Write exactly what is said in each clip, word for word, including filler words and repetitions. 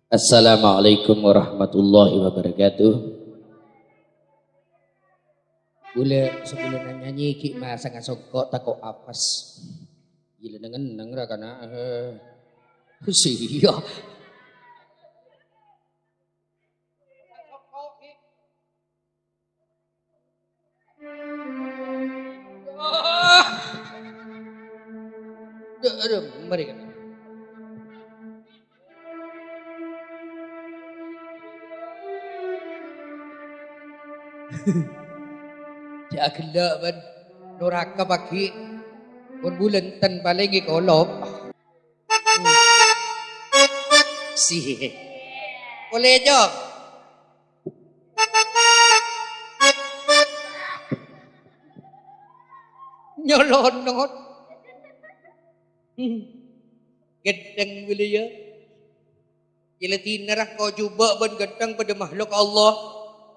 Assalamualaikum warahmatullahi wabarakatuh. Bulâ sabellunna nyanyi ghi' masanga songko' tako' apes. Gila nengneng ra kana. Eh. Siyah. Aduh, mari kana. Jhâ' ghellâ' bân noraka paghi'. Mon bulâ enten palèng èkolop. Si. Polè, Jo. Nyolonot. Gendheng bulâ, yâ. Gila dinara ko' jhubâ' bân gendheng padâ makhluk Allah.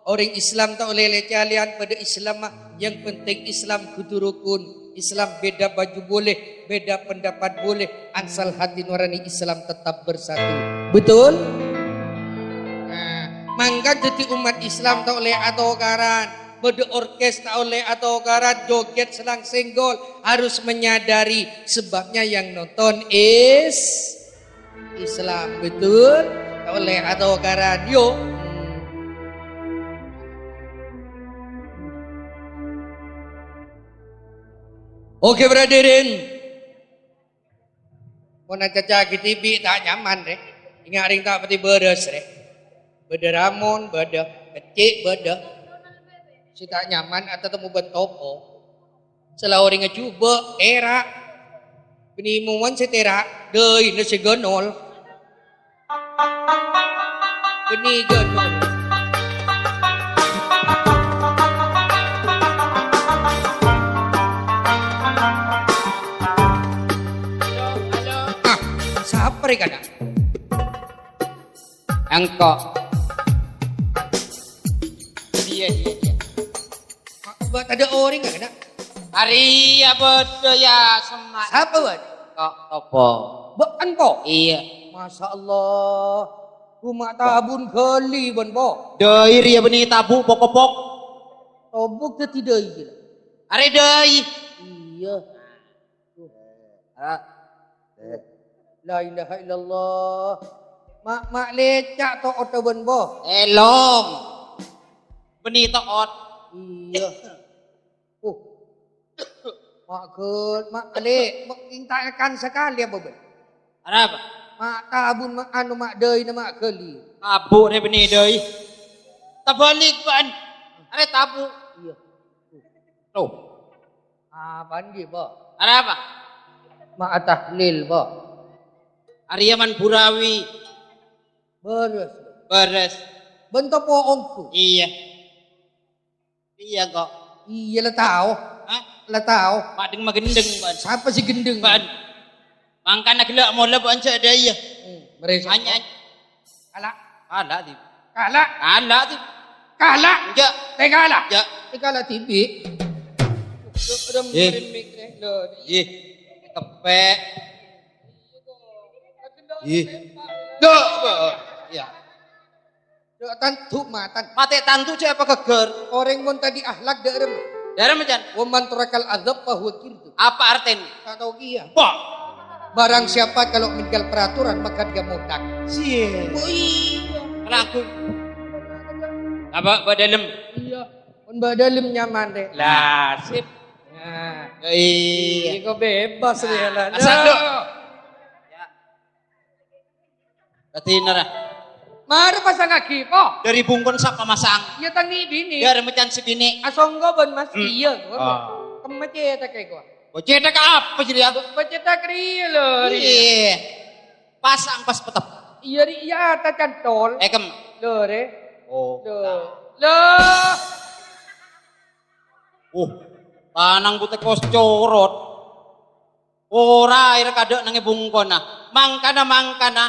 Orèng Islam ta' ollè lè-calèyan padâ Islam, ma'. Yang penting Islam kodhu rukun. Islam bhidhâ bhâjhu boleh, bhidhâ pendapat boleh, asal hati nurani Islam tetap bersatu. Betul? Nah, mangkana dhâddhi ommat Islam ta' ollè atokaran. Bâdâ orkes ta' ollè atokaran, joget selang senggol, harus menyadari sebabnya yang nonton is Islam, betul? Ta' ollè atokaran, yo. Oke, bradirin. Mon acacaghi dhibi' ta' nyaman, rè. Enga' rèng ta' patè bârâs, rè. Bâdâ ramon, bâdâ keccè', bâdâ. Sè ta' nyaman atatemmo bân topo. Sala orèngnga jhubâ', tèra'. Bânnè mon sè tèra', dâina sè ganol. Bânnè ganol. Halo, halo. Ah, sapa rè kana'? Engko'. Iyâ, iyâ, iyâ. Bâ' tadâ' orèng, kana'? Arèya bâdâ, yâ, semma'. Sapa, bâ'na? Kok topo. Bâ'na, Po? Iyâ. Masya Allah. Coma tabun ghâli, bâ'na, Po. Dâi rèya bânnè tabu' pokopok. Tobuk dhâddhi dâi, gila. Arè dâi. Iyâ. Ah. Eh. La ilaha illallah. Ma', ma' lèca' to'ot, bâ'na, Po. Elong. Bânnè to'ot. Iyâ. Uh. Ma' ghâl-, ma' lè-, ma' ènta' ngakan sakalè apa, bâ'na? Arapa? Ma' tabun, ma' anu, ma' dâina, ma' ghâli. Tabu' rè bânnè dâi. Tabâlik, bâ'na. Arè tabu'. Iyâ. Tuh. Apaan ghi, Po? Arapa? Ma'a tahlil, Po. Arèya man burawi. Bârâs. Bârâs. Bâ'na topo ongghu. Iyâ. Iyâ, kok. Iyâ, la tao. Hah? La tao. Padâ magendeng, bâ'na. Sapa sè gendeng? Bâ'na. Mangkana ghellâ' molè bâ'na jhâ' dâi, yâ. Hmm, meresa. Anya-, Kala'. Kala', Dip. Kala'. Kala', Dip. Kala'. Enjâ'. Tè kala'. Enjâ'. Tè kala' dhibi'. Rem-, Eh. Remik, rè, lho. Ih, keppè'. Ih. Duh, duh. Iyâ. Duh, tantu matan. Matè tantu jhâ' èpaghâghâr. Orèng mon tadâ' akhlak dâ'remma. Dâ'remma, Jan. Wa man tarakal adab fa huwa qirdu. Apa artèna? Ta' tao kèya. Wah. Barang siapa kalau meninggal peraturan, maka dia murtad. Siye. Oh, iya. Lagu. Apa, Mbak Dalem? Iya. Pon Mbak Dalem nyaman, Dek. Lah, sip. Nah. Iya. Ini kok bebas, ya, lah. Asal, Dok. Ya. Dâddhi, nara. Mara pasangngaghi, Po. Dâri bungkona sapa masang? Iyâ, tang bini. Dâ'remma can sè binè'. Asongko bân, Mas. Hmm. Iyâ, gua. Ah. Kemma cètakè, gua. Oh, cètak apa, jadi apa? Gua cètak rèya, lho, rèya. Iyâ. Pasang pas petep. Iyâ, rèya, ata cantol. Eh, kem. Lho, rè. Oh. Lho. Lho. Uh, tanang putih kos corot. Ora, aèra kadâ' nang è bungkona. Mangkana, mangkana,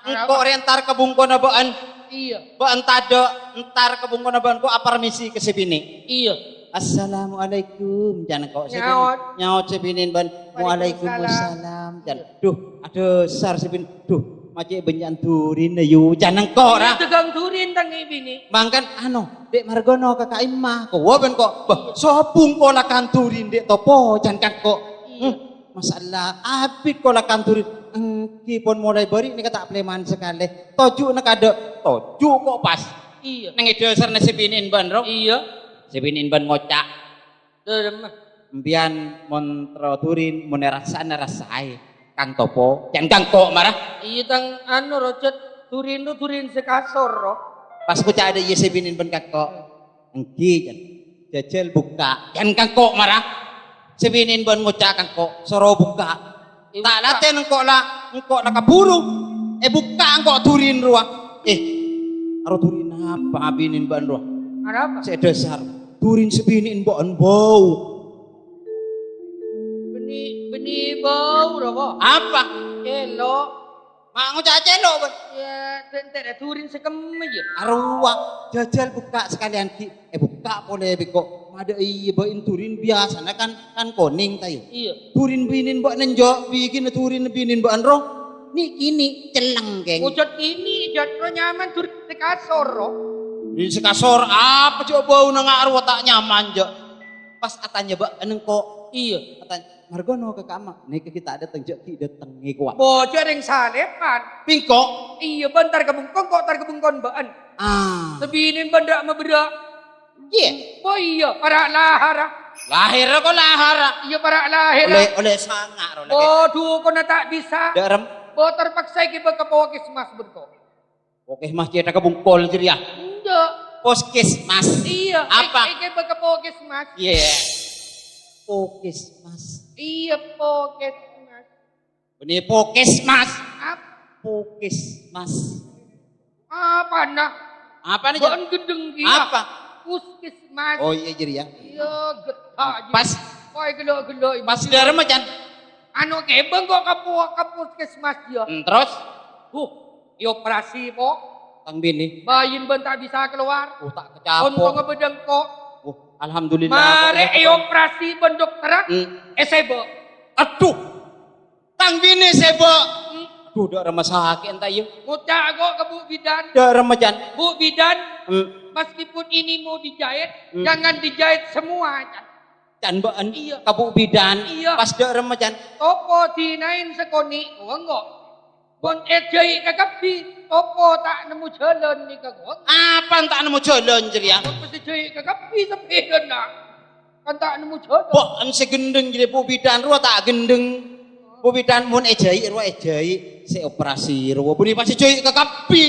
engko' rè entar ka bungkona bâ'ân. Iyâ. Bâ'ân tadâ', entar ka bungkona bâ'ân, engko' aparmisi ka sè binè'. Iyâ. "Assalamualaikum," can engko' sè binè'. Nyaot. Nyaot sè binè' bâ'ân. "Waalaikumsalam," can. Duh, adhâsar sè binè'. Duh, Ma' cè' bânnya'an durin, yu, can engko', ra. Dagang durin, tang è binè'. Mangkana, ano, Dek Margono ka ka'imma, kowa bân ko'. Bâh, sobung ko lakan durin, Dek Topo, can kangko'. Iyâ. Hmm, masyaallah, abit ko lakan durin. Èngghi pon molaè bâri' nèka ta' palèman sakalè. Toju' nèka dâ', toju' ko' pas. Iyâ. Neng è dhâsarna sè binè'en bân, ro? Iyâ. Sè binè'en bân ngoca'. Dâremma. Empèyan mon terro durin, mon èrassa'ana rassaè. Kang Topo, can kangko' mara. Iyâ, tang ano, ro, Jat, durin ro durin sè kasor, ro. Pas ngoca' dâ' iyâ sè binè'en bân kangko'. Èngghi, can. Jhâjhâl bukka', can kangko' mara. Sè binè'en bân ngoca' kangko', soro bukka'. Ta' latè engko' la, engko' la kabhuru. Èbukka' engko' durin rowa. Eh, aro durin apa abinèn bâ'en rowa? Arapa? Sè dhâsar, durin sè binè'en bâ'en bâu. Bânnè, bânnè bâu, rowa. Apa? Cèlo'. Ma' ngoca' cèlo', bân? Yâ, dântè' durin sè kemma, yâ. Arowa, jhâjhâl bukka' sakalèyan ghi'. Èbukka' polè bi' ko'. Madâ iyâ bâ'en durin biyasana kan, kan konèng, ta' iyâ? Iyâ. Durin binèn bâ'en enjâ', bikina durin binèn bâ'en ro. Ni' kènè' celleng, kèng. Ojhât kènè', jhât ro nyaman durin sè kasor, ro. Durin sè kasor, apa jhâ' bâuna nga' rowa ta' nyaman, jhâ'? Pas atanya bâ'en engko'. Iyâ. Atanya, "Margono ka ka'imma?" Nèka ghi' ta' dâteng, jhâ' ghi' dâteng, ngèkowa. Bocor rèng salèpan. Bengko? Iyâ, bân tar ka bengko, engko' tar ka bengkon bâ'en. Ah. Sè binèn bân dâ' maberrâ'. Iyâ. Oh iyâ, para' lahara. Lahèra ko' lahara. Iyâ, para' lahèra. Ollè, ollè sanga' ro, lagi. Bo dukona ta' bisa. Dârem. Bo terpaksa èghibâ ka puskesmas bengko. Puskesmas cèthagghâ bungkol jârèya. Enjâ'. Puskesmas. Iyâ, apa? Èghibâ ka puskesmas. Iyâ. Puskesmas. Iyâ, puskesmas. Bânnè puskesmas. Apa? Puskesmas. Apana? Apana, Jal? Bâ'en gendheng kèya. Apa? Puskesmas. Oh, iyâ, jârèya. Iyâ, getta'. Pas. Wah, gellâ'-gellâ'. Pas dâremma, Jan? Ano, kèbâng ko' ka pu-, ka puskesmas, yâ. Hmm, terus? Huh, èoperasi, po. Tang binè. Bayin bân ta' bisa kalowar. Oh, ta' kacapo. Ontongnga bâdâ engko'. Oh, alhamdulillah. Marè èoperasi bân dokterra, hmm, èsèbâ'. Adhu. Tang binè sèbâ'. Hmm. Adhu, dâ' remma sakè' enta, iyâ. Ngoca' ko' ka Bu' Bidan. Dâ' remma, Jan? Bu' Bidan, hmm, meskipun ini mau dijahit, hmm, jangan dijahit semua, Jan. Can bâ'en, iyâ, ka Bu' Bidan. Iyâ. Pas dâ' remma, Jan? Topo dinaèn sakonè', kowa engko'. Mon èjhâi' kakabbhi, topo ta' nemmo jhâlân nèka, kowa engko'. Apa ta' nemmo jhâlân jârèya? Mon pas èjhâi' kakabbhi sapèdana, kan ta' nemmo jhâlân. Bâ'en sè gendheng jârèya, Bu' Bidan rowa ta' gendheng. Bu' Bidan mon èjhâi' rowa èjhâi', sè operasi rowa. Bânnè pas èjhâi' kakabbhi.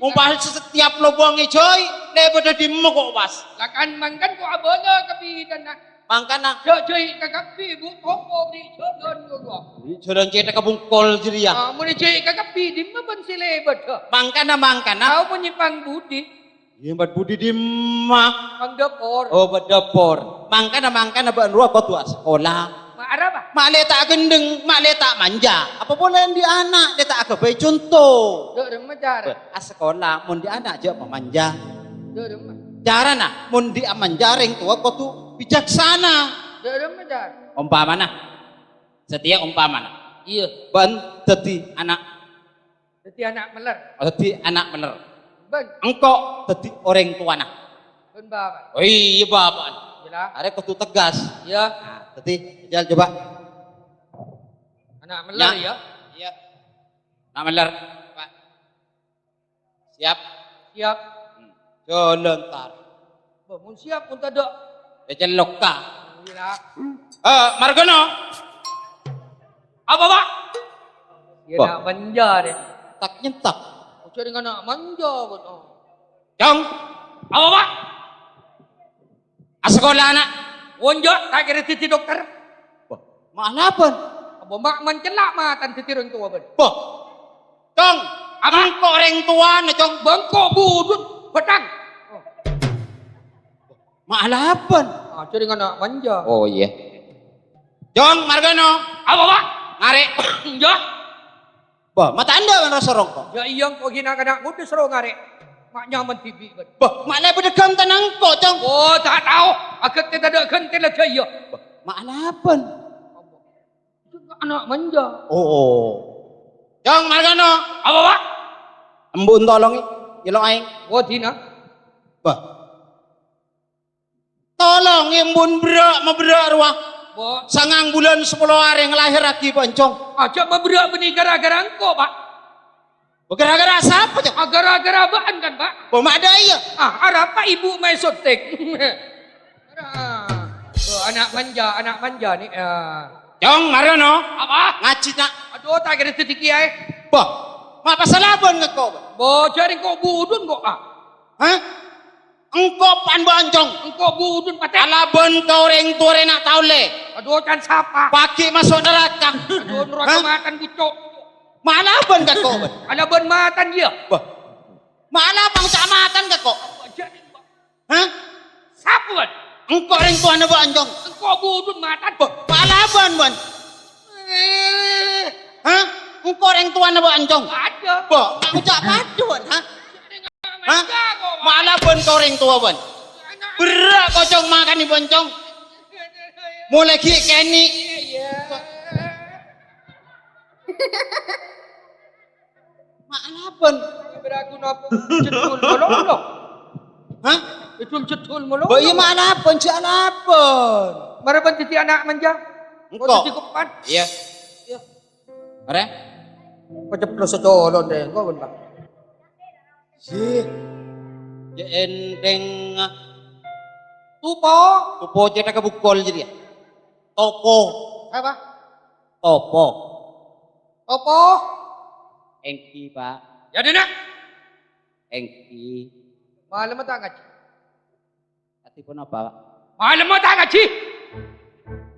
Mon pas setiap lobang èjhâi', lè bâdâ dimma ko' pas. Lah kan mangkana ko' abâlâ ka bidana. Mangkana. Jhâ', jhâi' kakabbhi, Bu', topo bri' jhâlân, kowa. Bri' jhâlân cèthagghâ bungkol jârèya. Ah, mon èjhâi' kakabbhi, dimma bân sè lè bâdâ? Mangkana, mangkana. Tao mon nyèmpang budi. Nyèmpang budi dimma? Bân dâpor. Oh, bân dâpor. Mangkana, mangkana bâ'en rowa kodhu asakola. Ma' arapa? Ma' lè ta' gendheng, ma' lè ta' manja. Apa polè andi' ana' lè ta' aghâbây conto. Dâ' remma, Jar. Bâ, asakola, mon andi' ana' jhâ' mamanja. Dâ' remma. Carana, mon andi' amanja rèng towa kodhu bijaksana. Dâ' remma, Jar. Ompamana, satèya ompamana. Iyâ. Bâ'en dhâddhi ana'. Dhâddhi ana' mèller. Dhâddhi ana' mèller. Bân. Engko' dhâddhi orèng towana. Bân bapa'. Oh iyâ, bapa'na. Iyâ. Arè kodhu tegas. Iyâ. Nah, dhâddhi, Jal, coba. Ana' mèller, nya, ya? Iyâ. Ana' mèller. Pak. Siap? Siap. Hmm. Jhâlân, tar. Bâ, mon siap, mon tadâ'. Ècelloka. Iyâ. Eh, Margono. Apa, Pak? Iyâ, bâ, ana' manja, deh. Tak nyentak. Ojo dengan ana' manja, bâ. Cong. Apa, Pak? Asakola, ana'. Wonjo, ta' kèra dhâddhi dokter. Wah, ma' alabân? Apa ma' mancella' matan dhâddhi orèng towa, bân? Wah. Cong, apa? Engko' orèng towana, Cong. Bengko budut, bâtang. Oh. Ma' alabân? Ah, jârèya ana' manja. Oh, iyâ. Cong, Margono. Apa, Pak? Ngarè'. Enjâ'. Bâ, ma' ta' endâ' kan rassa rongko'? Yâ iyâ, engko' ghi' na'-kana' ngodâ soro ngarè'. Ma' nyaman dhibi', bân. Bâ, ma' lè padâ ghântèna engko', Cong. Oh, ta' tao. Aghântè tadâ' ghântè la jâ iyâ. Bâ, ma' alabân? Ana' manja. Oh, oh. Cong, mara kono. Apa, Pak? Embu' tolongè, nyello' aèng. Wah, dina. Bah. Tolongè embu' berrâ', maberrâ' rowa. Bo. Sangang bulân sapolo arè ngalahèrraghi bâ'na, Cong. Ajâ maberrâ' bânnè ghârâ-ghârâ engko', Pak. Ghârâ-ghârâ sapa, Cong? Ah, ghârâ-ghârâ bâ'na kan, Pak? Bo, ma' dâ' iyâ. Ah, arapa ibu maè sotteng? Bo, ana' manja, ana' manja nè, ah. Cong, mara no. Apa? Ngajhi, Nak. Adhu, ta' kèra dhâddhi kèyaè. Bo, ma' pas alabân ngko', Bo? Bo, jhâ' rèng ko' budhun ko', ah. Hah? Engko' pan bâ'na, Cong. Engko' budhun patè. Alabân ka orèng towa rè na' taollè. Adhu, can sapa? Paghi' maso' naraka. Adhu, naraka. Hah? Matan bucco'. Ma' alabân ka ko', bân? Alabân matan iyâ. Wah. Ma' alabân ca' matan ka ko'. Hah? Sapa, bân? Engko' orèng towana bâ'na, Cong. Engko' budhun matan. Wah, ma' alabân, bân? Eh. Hah? Engko' orèng towana bâ'na, Cong. Adhu. Bo, ma' ngoca' padhun, hah? Hah? Ma' alabân ka orèng towa, bân? Berrâ' ko', Cong, makanè bân, Cong. Molaè ghi' kènè'. Ma' alabân. Berrâ' ko' napa? Jeddhul molo-molo. Hah? Jeddhul-jeddhul molo-molo. Bo, iyâ ma' alabân, jhâ' alabân. Mara bân dhâddhi ana' manja. Engko'. Dhâddhi ko' pan. Iyâ. Iyâ. Arè? Paceplos sacolon deh, engko' bân, Pak. Sih. Jâ' ènthèng. Tupo. Tupo cèthakka bukol jârèya. Topo. Apa? Topo. Topo. Èngghi, Pak. Yâ, dina. Èngghi. Malem ta' ngajhi? Kadhi ponapa, Pak? Malem ta' ngajhi?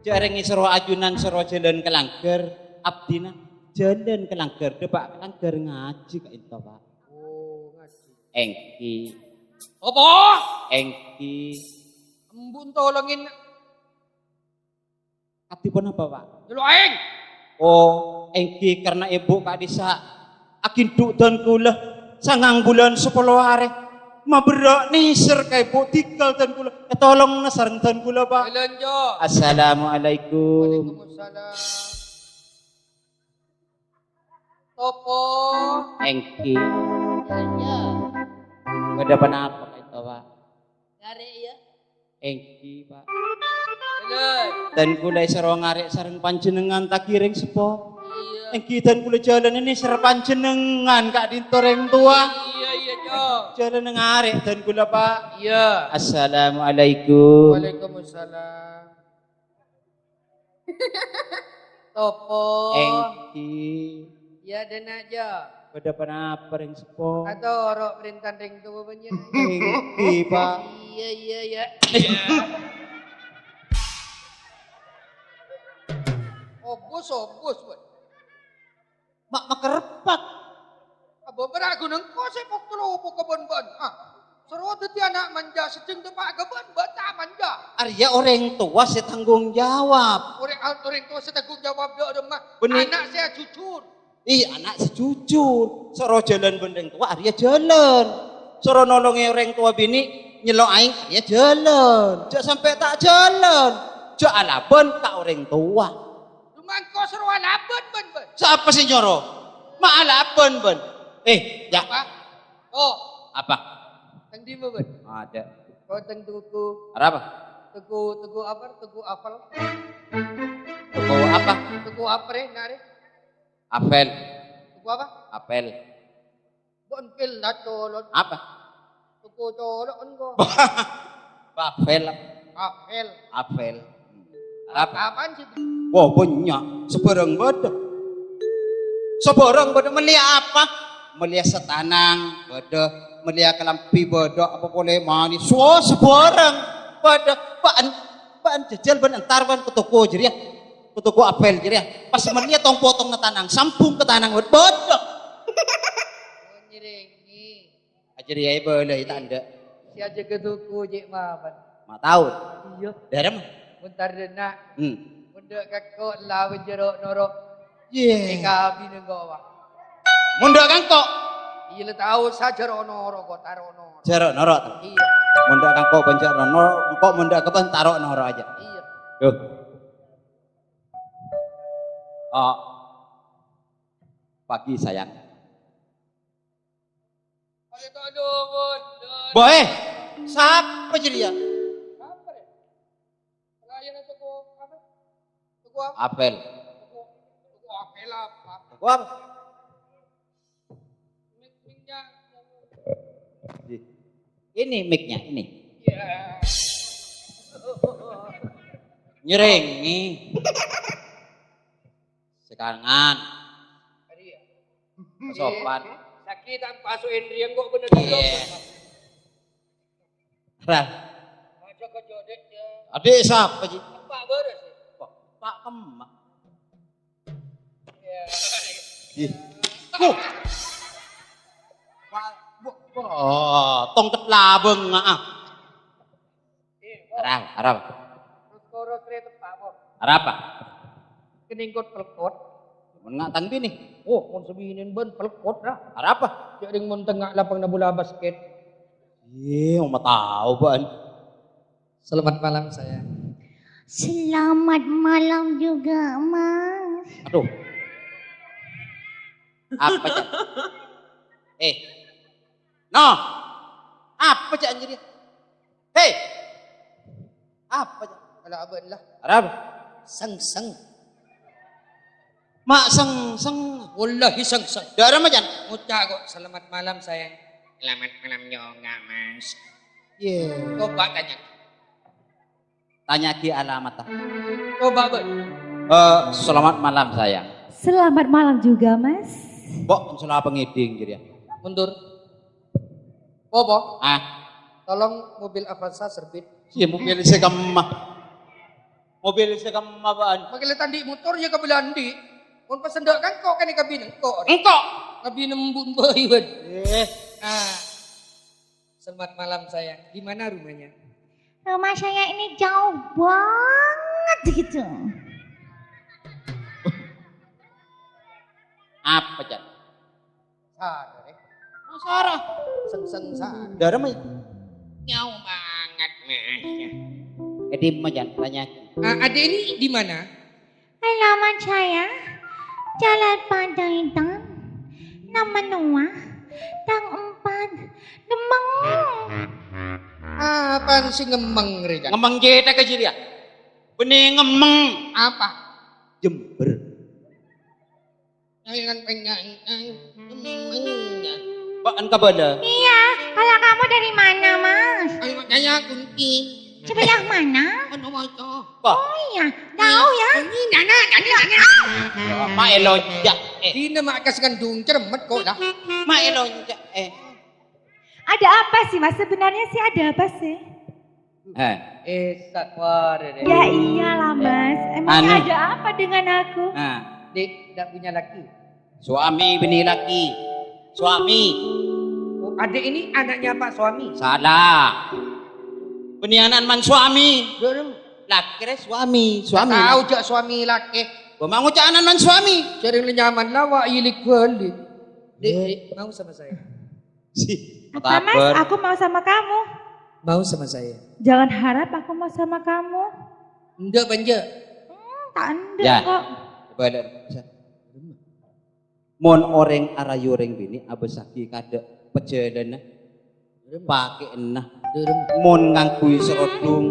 Jhâ' rèng soro ajunan soro jhâlân ka langghâr, abdhina jhâlân ka langghâr, dâpa' ka langghâr ngajhi ka'dinto, Pak. Oh, ngajhi. Èngghi. Apa? Èngghi. Embu' tolongè. Kadhi ponapa, Pak? Nyello' aèng. Oh, èngghi karna ibu ka'dhissa' aghindhu' dân kaulâ sangang bulân sapolo arè. Maberrâ' nèser ka ibu dhingghâl dân kaulâ. Ètolong sareng dân kaulâ, Pak. Belanja. Assalamualaikum. Waalaikumsalam. Topo. Èngghi. Iya, iya. Bâdâ ponapa ka'dinto, Pak? Ngarè', iyâ. Èngghi, Pak. Bener. Dân kaulâ èsoro ngarè' sareng panjhennengngan ta' ghi' rèng seppo. Iyâ. Èngghi dân kaulâ jhâlân nèser panjhennengngan ka'dinto rèng towa. Iyâ, iyâ, Cong. Jhâlân ngarè' dân kaulâ, Pak. Iyâ. Assalamualaikum. Waalaikumsalam. Topo. Èngghi. Iyâ, dâna, jâ. Bâdâ ponapa rèng seppo? Atoro' parèntana rèng towa panjhennengngan. Èngghi, Pak. Iyâ, iyâ, iyâ. Obus, obus, weh. Ma' makerrebbhâk. Abâ' bârâ' ghun engko' sè pokol-opok ka bân-bân. Ah, soro dhâddhi ana' manja, sedheng dâpa' ka bân-bân ta' manja. Arèya orèng towa sè tanggung jawab. Orèng, orèng towa sè tanggung jawab dâ' remma. Bânnè. Ana' sè jujur. Iyâ, ana' sè jujur. Soro jhâlân bân rèng towa, arèya jhâlân. Soro nolongè orèng towa binè' nyello' aèng, arèya jhâlân. Jhâ' sampè' ta' jhâlân. Jhâ' alabân ka orèng towa. Dumangko soro alabân, bân, bân. Sapa sè nyoro? Ma' alabân, bân. Eh, ya. Apa? Oh. Apa? Teng dimma, bân? Ada. Oh, teng tuku. Arapa? Tuku, tuku apa? Tuku apel. Tuku apa? Tuku apa, rè, nare? Apel. Tuku apa? Apel. Bân pèl la colon. Apa? Toko colo'en, ko. Apel. Apel. Apel. Apa? Apaan sih? Wah, bânnya'. Sabârâng bâdâ. Sabârâng bâdâ. Mellèya apa? Mellèya satanang bâdâ. Mellèya kalambhi bâdâ. Apa polè manè. Wah, sabârâng bâdâ. Bâ'en, bâ'en jhâjhâl bân entar bân ka toko jârèya. Ka toko apel jârèya. Pas mellèya tong-potongnga tanang. Sambung ka tanang bâdâ. Oh, nyèrèngè. Ajârèya èbâlâi ta' endâ'. Sè ajâgâ toko cè' mapan. Ma' taon. Iyâ. Dârem. Mon ta' dâna'. Hmm. Mon dâ' ka engko' la bân jâro' noro'. Yè. Èkabinè engko', Pak. Mon dâ' ka engko'. Iyâ la tao sa jâro' noro' ko, taro' noro'. Jâro' noro' to? Iyâ. Mon dâ' ka engko' bân jâro' noro', engko' mon dâ' ka bân taro' noro' ajâ. Iyâ. Duh. Oh. Pagi, sayang. Boy, sapa jârèya? Sapa, rè? Pelayanna toko apa? Toko apa? Apel. Toko, toko apel apa? Toko apa? Mik-, miknya. Ini miknya, ini. Iya. Nyerengngè. Sekangan. Tadi ya? Sopan. Sakit tanpa so Indri yang kok bener. Iya. Ra. Aja kejodek ya. Adik sapa, Ji? Pak Boris. Wah, Pak Kemak. Iya. Ih. Wuh. Pak, bu-, oh, tong tet labeng, ah. Arapa, arapa? Terus koros re tepak, Bos. Arapa? Keningkot pelkot. Mon nga' tang bini. Oh, mon sabinen bân pelkot, ra. Arapa? Jhâ' rèng mon tengnga' lapanganna bola basket. Iyâ, ma' tao bân. Selamat malam, sayang. Selamat malam juga, Mas. Aduh. Apa, Cak? Eh. No. Apa, Cak, anjir? Hei. Apa, Cak? Kalau abang lah. Arapa? Sengseng. Ma' sengseng. Wallahi sengseng. Dâ'remma, Jan? Ngucap kok, "Selamat malam, sayang." "Selamat malam juga, Mas." Iya. Coba tanya. Tanya'aghi alamatta. Coba, Bun. Eh, selamat malam, sayang. Selamat malam juga, Mas. Mbok, sela pangèdhing, jârèya. Mundur. Apa? Ah. Tolong mobil Avanza serbit. Iyâ, mobil sè kemma. Mobil sè kemma, bân. Makkè la ta' andi' motor, ya kabellan andi'. Mon pas endâ' ka engko' kan kabinè engko'. Engko'. Kabinè embu' embu' iwan. Eh. Ah. Selamat malam, sayang. Di mana rumahnya? Rumah saya ini jauh banget gitu. Apa, Jan? Sadar, eh. Masara. Sengseng sadar. Dâ'remma, ya? Jauh banget, Mas. Eh, dimma, Jan? Tanya. Ah, adik ini di mana? Alamat saya, Jalan Panjaitan, nomor dua, gang empat, Demeng. Apaan sih ngemeng, rè, Cak? Ngemeng cèṭak ka jârèya. Bânnè ngemeng. Apa? Jember. Bâ'ân kabâlâ. Iya, kalau kamu dari mana, Mas? Ayo, saya Kunti. Sebelah mana? Bondowoso. Wah. Oh iya, jauh ya? Ini, Nana, Nana, Nana. Ma' èlonca', eh. Dina ma' kas ngandung cermet kok, dah. Ma' èlonca', eh. Ada apa sih, Mas? Sebenarnya sih ada apa sih? Eh. Eh, sakwar ini. Ya iyalah, Mas. Emangnya ada apa dengan aku? Nah. Dik, tidak punya laki. Suami bini laki. Suami. Oh, adik ini anaknya Pak Suami. Salah. Bânnè ana'na man suami. Dâ'remma. Laki rè suami, suami. Tao jhâ' suami laki. Bâ ma' ngoca' ana'na man suami. Jhâ' rèng la nyaman la wa' ilik balik. Dik, dik, mau sama saya. Si, Apa, Mas? Aku mau sama kamu. Mau sama saya. Jangan harap aku mau sama kamu. Enggak, Banja. Hmm, ta' endâ' kok. Coba lihat. Mon orèng arayu orèng binè' abâssaghi kadâ' pajhâlânna, pakè'anna, mon ngangghuy srodhung,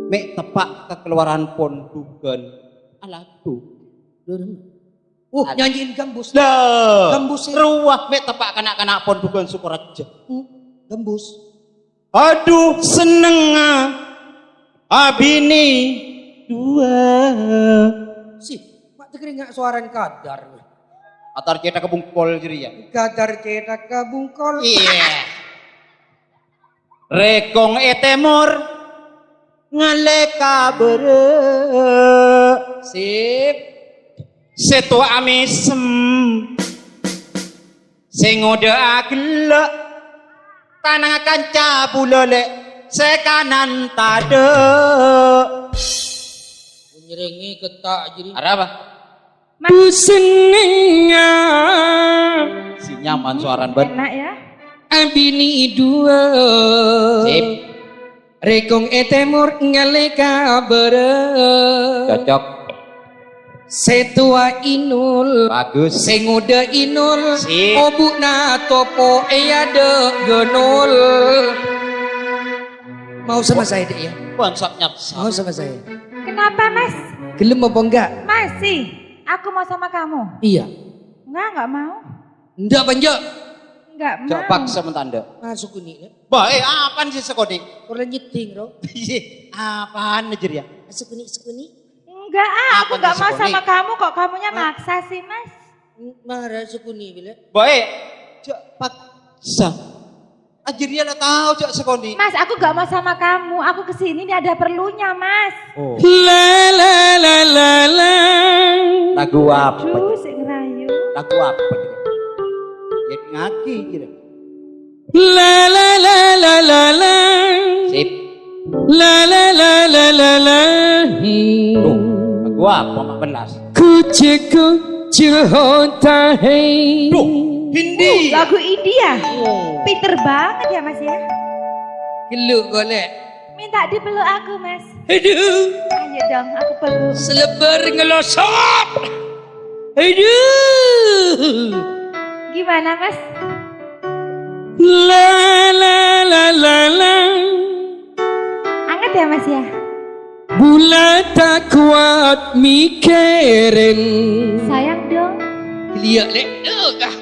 mè' teppa' ka kalowaran pondhughân, aladu. Oh, nyanyiin gambus. Lah, gambus sih. Rowa mè' teppa' kana'-kana' pondhughân Sukorejo. Hmm, gambus. Aduh, sennengnga abinè duwâ'. Sih, ma' tèkèringa' sowarana Kadar. Kadar cèṭak ka bungkol jârèya. Kadar cèṭak ka bungkol. Iya. Rèkong è tèmor ngalè ka bârâ'. Sip. Sètto amèsem. Sè ngodâ'â ghellâ', tanang kanca bulâlè, sè kanan tadâ'. Nyerengngè ketta' jârèya. Arapa? Busennengnga. Si nyaman sowarana, Bân. Enak ya. Abinè duwâ'. Sip. Rèkong è tèmor ngalè ka bârâ'. Cocok. Sè towa Inul. Bagus. Sè ngodâ Inul. Sip. Obu'na topo' è adâ' Gunul. Mau sama saya, Dek, ya? Bangsa nyaksa. Mau sama saya. Kenapa, Mas? Gelem apa enggak? Masih. Aku mau sama kamu. Iya. Enggak, enggak mau. Enggak apa enggak? Enggak mau. Jhâ' paksa mon ta' endâ'. Masuk ini, ya. Bah, eh, apaan sih sekoni? Kurang nyeting, Bro. Iya, apaan aja ya? Masuk ini, sekoni. Enggak, ah, aku Apaan enggak mau sekoni? Sama kamu kok. Kamunya Hah? Maksa sih, Mas. Marah sekoni, bila. Bah, eh, jhâ' paksa. Aja ya la tao jhâ' sekoni. Mas, aku enggak mau sama kamu. Aku ke sini ini ada perlunya, Mas. Oh. La la la la la. Lagu apa? Aduh, sing ngerayu. Lagu apa? Ya ngaki kira. La la la la la la. Sip. La la la la la la. Tuh, lagu apa, Mak Belas? Kucing-kucing hotahe. Duh, Hindi. Lagu India. Oh. Pinter banget ya, Mas, ya. Gelu golek. Minta dipeluk aku, Mas. Aduh. Ayo dong, aku peluk. Selebar ngelosot. Aduh. Gimana, Mas? La la la la la. Anget ya, Mas, ya? Bulâ ta' kowat mikirin. Sayang dong. Geliya', Lè'. Duh, ah.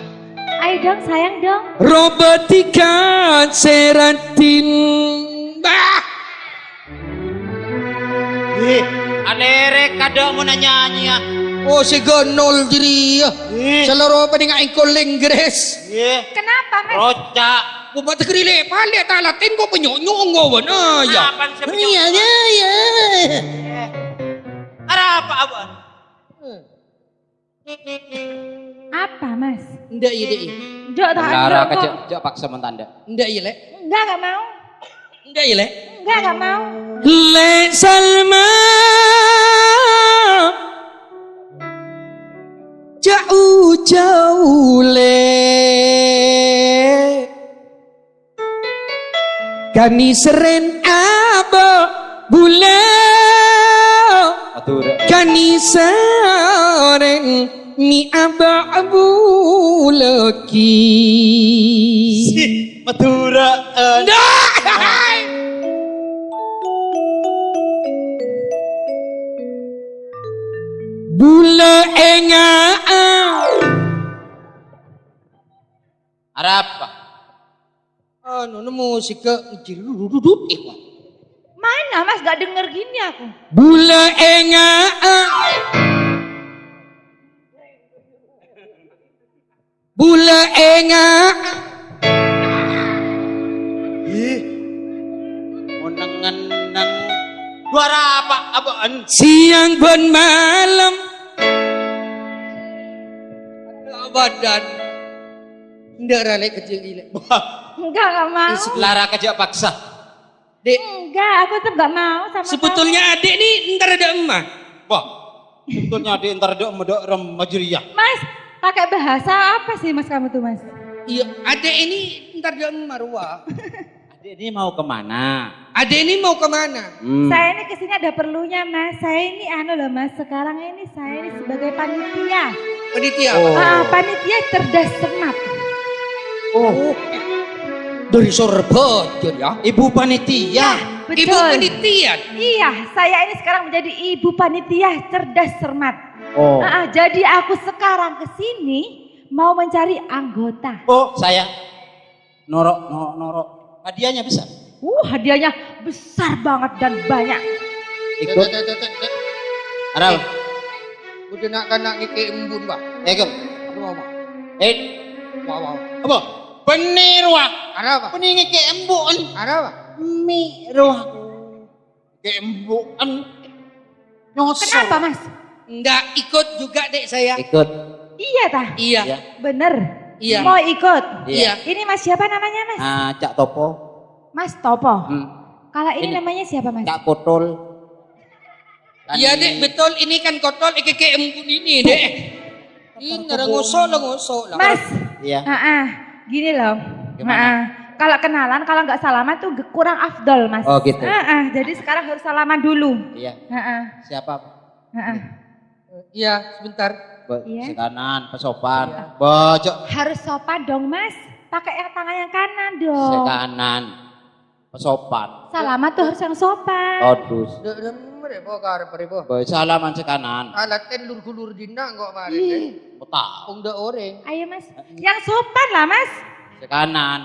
Ayo dong, sayang dong. Robâ tikan seratin. Bah. Eh, alèrèk kadhâ' mon nyanyi, ah. Oh, sè Gunul jârèya. Eh. Saloro padinga engko' Inggris. Eh. Kenapa, Mas? Roca'. Bupati Grilè, palè' ta' Latin kok penyok-nyok ngowana, ya. Apaan sih penyok-nyok? Iya, iya, iya. Eh. Arapa, apa? Hmm. Apa, Mas? Ndak, iya, Dek, iya. Ndak, tak Lara ndak, kok. Kejak, kejak paksa mentanda. Ndak, iya, Lek. Enggak, enggak mau. Ndak, iya, Lek. Enggak, enggak mau. Lek Salma, jauh-jauh, Lek. Kani seren aba' bula. Atura. Kani seren mi aba' bula ki. Si Madura, eh. Ndak. Bula enga'. Arapa? Anu, nemu sika ngejil dudut, eh, wah. Mana, Mas? Gak denger gini aku. Bula enga'. Bula enga'. Ih. Oneng-ngeneng. Suara apa? Apaan? Siang ban malam. Abadan. Ndak, Ra, Lek, kecil gila. Enggak, enggak mau. Lara kejak paksa. Dek. Enggak, aku tuh enggak mau sama Sebetulnya kamu. Adik nih ntar ada emak. Wah, sebetulnya adik ntar ada emak, ada remaja ya. Mas, pakai bahasa apa sih, Mas, kamu tuh, Mas? Iya, adik ini ntar ada emak, Rua. Adik ini mau kemana? Adik ini mau kemana? Hmm. Saya ini kesini ada perlunya, Mas. Saya ini anu loh, Mas. Sekarang ini saya ini sebagai panitia. Panitia apa? Oh. Ah, panitia cerdas cermat. Oh. Dari Surabaya ya? Ibu panitia. Ya, betul. Ibu panitia. Iya, saya ini sekarang menjadi ibu panitia cerdas cermat. Oh. Ah, ah, jadi aku sekarang ke sini mau mencari anggota. Oh, saya. Noro', noro', noro'. Hadiahnya besar. Uh, hadiahnya besar banget dan banyak. Ikut. Dek, dek, dek, dek, dek. Arapa? Eh, udah nak-kanak ngeke embun, Pak. Eh, Gem. Apa, Pak? Eh. Wah, wah. Apa? Bener, wah. Arapa? Bener ngeke embun. Arapa? Mi, roh. Kembu'en nyosor. Kenapa, Mas? Ndak ikut juga, Dek, saya. Ikut. Iya, tah? Iya. Iya. Bener. Iya. Mau ikut? Iya. Ini Mas siapa namanya, Mas? Ah, Cak Topo. Mas Topo. Hmm. Kalau ini Ini. Namanya siapa, Mas? Cak Kotol. Iya, Dek, betul. Ini kan kotol, iki ke embun ini, Dek. Ini ngerang ngosok lah, ngosok lah. Mas. Iya. Heeh. Gini loh. Gimana? Heeh. Kalau kenalan, kalau nggak salaman tuh ge-, kurang afdol, Mas. Oh, gitu. Heeh. Jadi sekarang harus salaman dulu. Iya. Heeh. Siapa? Heeh. Iya. Iya, sebentar. Be-, Iya. Sè kanan, pesopan. Iya. Bocok. Harus sopan dong, Mas. Pakai yang tangan yang kanan dong. Sè kanan. Pesopan. Salaman tuh harus yang sopan. Todus. Dek, dek, mereka karep, mereka. Boy, salaman sè kanan. Alaten lur-gulur dina kok mari, Ih. Dek. Betul. Wong dek oreng. Ayo, Mas. Yang sopan lah, Mas. Sè kanan.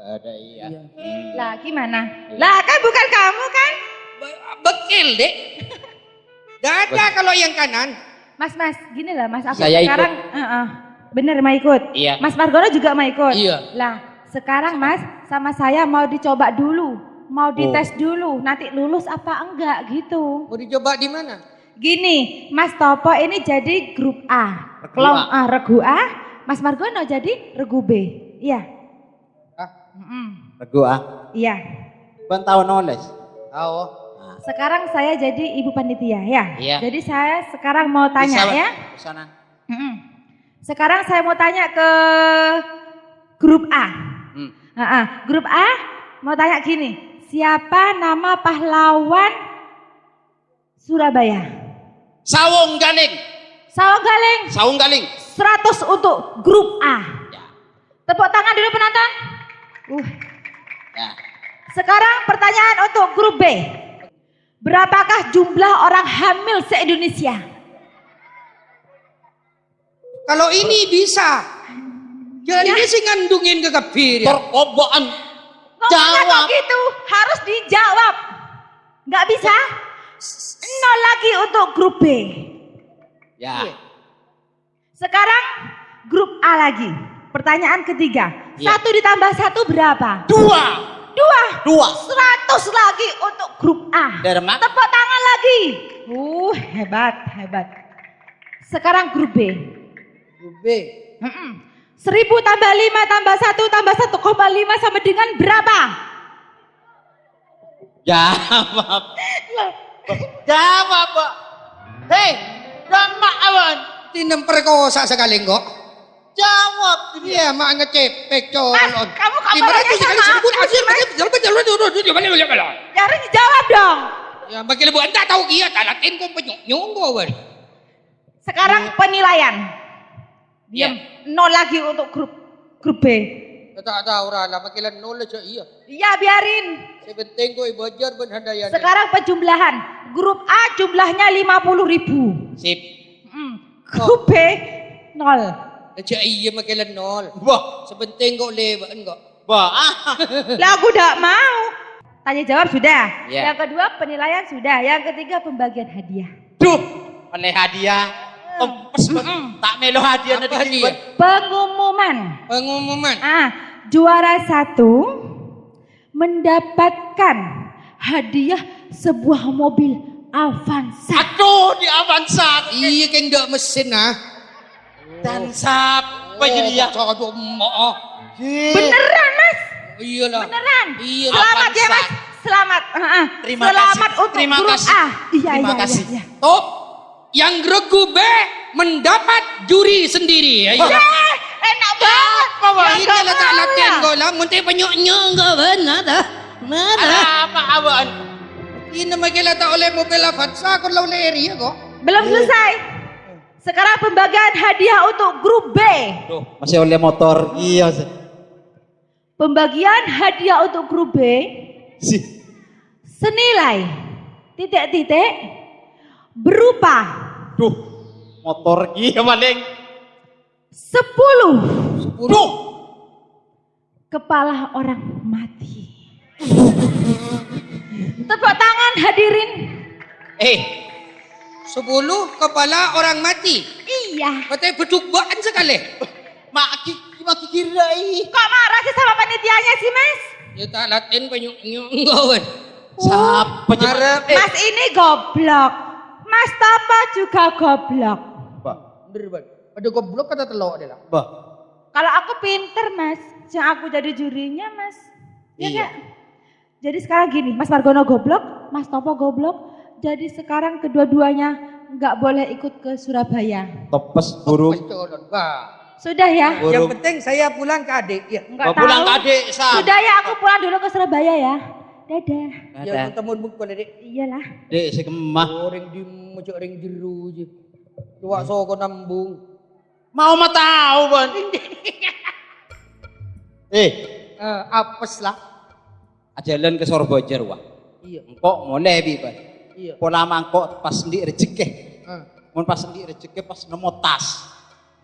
Ada iya. Iya. Hmm. Lah, gimana? Iya. Lah, kan bukan kamu, kan? Be-, bekil, Dek. Gak ada Bes- kalau yang kanan. Mas, Mas, gini lah, Mas. Aku Saya ikut. sekarang, heeh. Bener, mau ikut. Iya. Mas Margono juga mau ikut. Iya. Lah, sekarang, Mas, sama saya mau dicoba dulu. Mau Oh. dites dulu. Nanti lulus apa enggak, gitu. Mau dicoba di mana? Gini, Mas Topo ini jadi grup A. Regu Kelom-, A. ah, regu A. Mas Margono jadi regu B. Iya. Ah. Mm-mm. Regu, ah. Iya. Bân tao nolès? Tao. Nah. Sekarang saya jadi ibu panitia, ya. Iya. Jadi saya sekarang mau tanya, Bisa, Bân. ya. Pesanan. Mm-mm. Sekarang saya mau tanya ke grup A. Hmm. Heeh. Grup A mau tanya gini, siapa nama pahlawan Surabaya? Sawung Galing. Sawung Galing. Sawung Galing. Seratus untuk grup A. Ya. Tepuk tangan dulu, penonton. Uh. Ya. Sekarang pertanyaan untuk grup B. Berapakah jumlah orang hamil se-Indonesia? Kalau ini bisa. Ya, Ya. ini sih ngandungin ke kebir, ya. Perkobaan. Kok bisa Jawab. kok gitu? Harus dijawab. Nggak bisa? Nol lagi untuk grup B. Ya. Iya. Sekarang grup A lagi. Pertanyaan ketiga. Iya. Satu ditambah satu berapa? Dua. Dua. Dua. Seratus lagi untuk grup A. Dermak. Tepuk tangan lagi. Uh, hebat, hebat. Sekarang grup B. Grup B. Mm-mm. Seribu tambah lima tambah satu tambah satu koma lima sama dengan berapa? Jawab. Loh. Jawab, Pak. Hei, Rama awan. Tinem perkosa sekali kok. Jawab. Iya, mak ngecepek Mas, colon. kamu kamu Gimana aja tuh sekali sama sebut aku, asli, Mas. Jangan, jangan, jangan, jangan, jangan, jangan. Ya, harus dijawab dong. Ya, makin lebih entah tahu iya, talatin kok penyok-nyok kok, Wan. Sekarang Iya. penilaian. Diam. Iya. Nol lagi untuk grup grup B. Ya, tak tahu, ora lah, makin nol aja iya. Iya, biarin. Sing penting kok ibu ajar ben handayane. Sekarang penjumlahan. Grup A jumlahnya lima puluh ribu. Sip. Mm. Oh. Grup B, nol. Aja iya makin nol. Wah. Sing penting kok lewat kok. Wah. Lah, aku ndak mau. Tanya jawab sudah. Iya. Yang kedua, penilaian sudah. Yang ketiga, pembagian hadiah. Duh, oleh hadiah. Tempes, Bang. Mm-mm. Tak melo hadiah Apa nanti hadiah? Pengumuman. Pengumuman. Ah, juara satu mendapatkan hadiah sebuah mobil Avanza. Aduh, di Avanza. Iya, kan ndak mesin, ah. Dan sapa Oh, jadi ya? Cocok, Mak. Beneran, Mas? Iyalah. Beneran. Iyalah, Selamat ya, Mas. Selamat. Heeh. Terima Selamat kasih. untuk Terima grup kasih. A. Iya, Terima iya, kasih. iya, iya. Top. Yang grup B mendapat juri sendiri. Ayo. Wah. Eh, enak banget. Apa, Wak? Ya, Ini nggak lah tak mau latihan ya. kok lah. Mun te penyok-nyok nggak benar, dah. Benar. Ada apa, Awan? Ini makin lah tak oleh mobil Avanza, kon lah oleh eri ya kok. Belum Iya. selesai. Sekarang pembagian hadiah untuk grup B. Tuh, masih oleh motor. Iya, sih. Pembagian hadiah untuk grup B Sih. senilai titik-titik berupa Duh, motor iya paling. sepuluh Duh. kepala orang mati. Tepuk tangan hadirin. Eh, sepuluh kepala orang mati. Iya. Mati beduk baan sekali. Mak ki-, mak kirai. Kok marah sih sama panitianya sih, Mas? Ya tak latin penyuk-nyuk enggak, Wan. Siapa coba? Marah. Eh. Mas ini goblok. Mas Topo juga goblok. Bah. Bener, Wan. Ada goblok kata telok deh lah. Bah. Kalau aku pinter, Mas. Yang aku jadi jurinya, Mas. Ya, Iya. Kak? Jadi sekarang gini, Mas Margono goblok, Mas Topo goblok. Jadi sekarang kedua-duanya nggak boleh ikut ke Surabaya. Tepes burung. Tepes colon, Pak. Sudah ya? Burung. Yang penting saya pulang ke adik, ya. Nggak Mau pulang tahu. ke adik, Sam. Sudah ya, aku pulang dulu ke Surabaya ya. Dadah. Dadah. Ya, ketemu mukul, Dik. Iyalah. Dek, sing kemah. Orang di mojok ring jeru aja. Coba soko nembung. Mau ma tao, Bân. Eh, Eh, apes lah. Ajhâlân ka Sorbhâjâr, wah. Iyâ. Engko' molè, Bi, Bân. Iyâ. Pola mangko' pas andi' rejekkè. Eh. Mon pas andi' rejekkè, pas nemmo tas.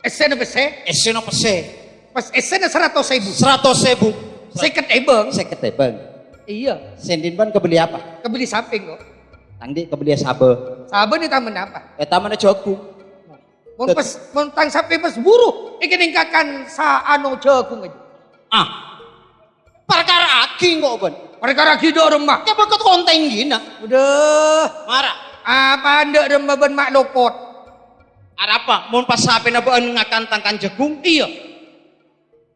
Essèna pèssè? Essèna pèssè. Pas essèna saratos èbu. Saratos èbu. Sèket èbâng. Sèket èbâng. Iyâ. Sèndin, Bân, kebeli apa? Kebeli sapè, kok. Tang andi' kebeli sabâ. Sabâ nè tamanna apa? Eh, tamanna jhâghung. Mon Tet- pas, mon tang sapè pas buru, èkennèng kakan sa-, ano, jhâghung aja. Ah. Parkara aghi engko', Bân. Parkara aghi dâ' remma. Kè bâkto kontèng gina. Udah. Mara. Apa dâ' remma bân ma' lopot? Arapa? Mon pas sapèna bâ'ân ngakan tangkan jhâghung? Iyâ.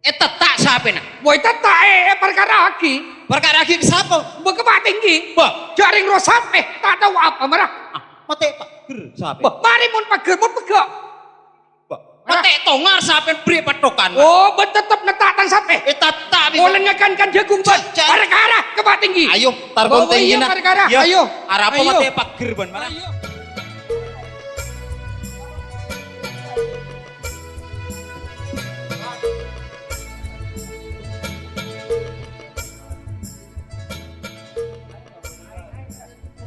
Ètetta' sapèna. Woi, tetta', eh, eh, parkara aghi. Parkara aghi ka sapa? Bâ ka Pa' Tèngghi. Bâ. Jhâ' rèng rowa sapè, ta' tao apa mara. Ah, matè pagghâr sapè. Bâ, marè mon pagghâr, mon pegghâ'. Bâ, matè tongar sapèna bherri' pattokan. Oh, bâ tetep netta' tang sapè. Eh, tetta', Bi. Polè ngakan kan jhâghung, bâ. Jhâ', jhâ'. Parkara ka Pa' Tèngghi. Ayo, tar Bâ, kontèng iyâ, gina. Parkara. Iyâ. Ayo. Arapa Ayo. Matè pagghâr bân mara. Ayo.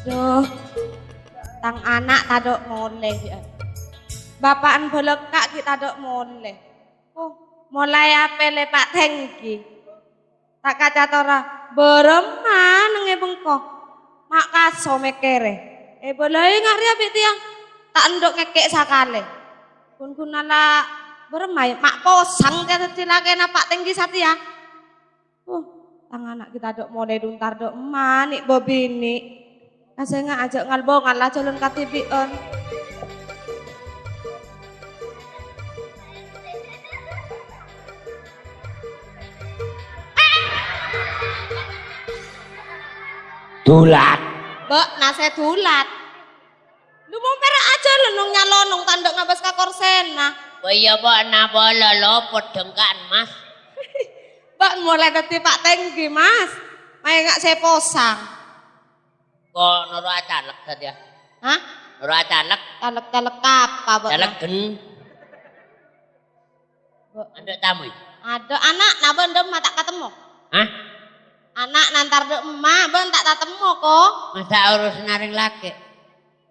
Adhu, tang ana' tadâ' molè, yâ. Bapa'en bâlâkka' ghi' tadâ' molè. Oh, molaè apèlè Pa' Tèngghi. Ta' kacatora, bârâmma neng è bengko. Ma' kaso mèkkèrè. Èbâlâi nga' rèya bi' tèyang. Ta' endhu' ngèkkè' sakalè. Ghun-ghunna la bârâmma, yâ? Ma' posang tèya dhâddhi lakèna Pa' Tèngghi satèya. Uh, tang ana' ghi' tadâ' molè dhu entar dâ' emma nè' bâbinè'. Ka sènga' ajâ' ngal-bongal la jhâlân kadhibi'ân. Dulat. Bâ'na sè dulat. Lu mon pèra' ajhâlân nong nyalonong tandhâ ngabâs ka korsèna. Wah, iyâ, bâ'na bâlâ lopot dhengka'an, Mas. Bâ'na molaè dhâddhi Pa' Tèngghi, Mas. Maènga' sè posang. Ko' noro' acaleg satèya. Hah? Noro' acaleg. Caleg-caleg apa, bâ'na? Caleg gen. Bâ- Andhâ' tamoy? Adâ' ana', na bân dâ' emma ta' katemmo. Hah? Ana' na entar dâ' emma, bân ta' tatemmo, ko. Masa' urusanna rèng lakè'?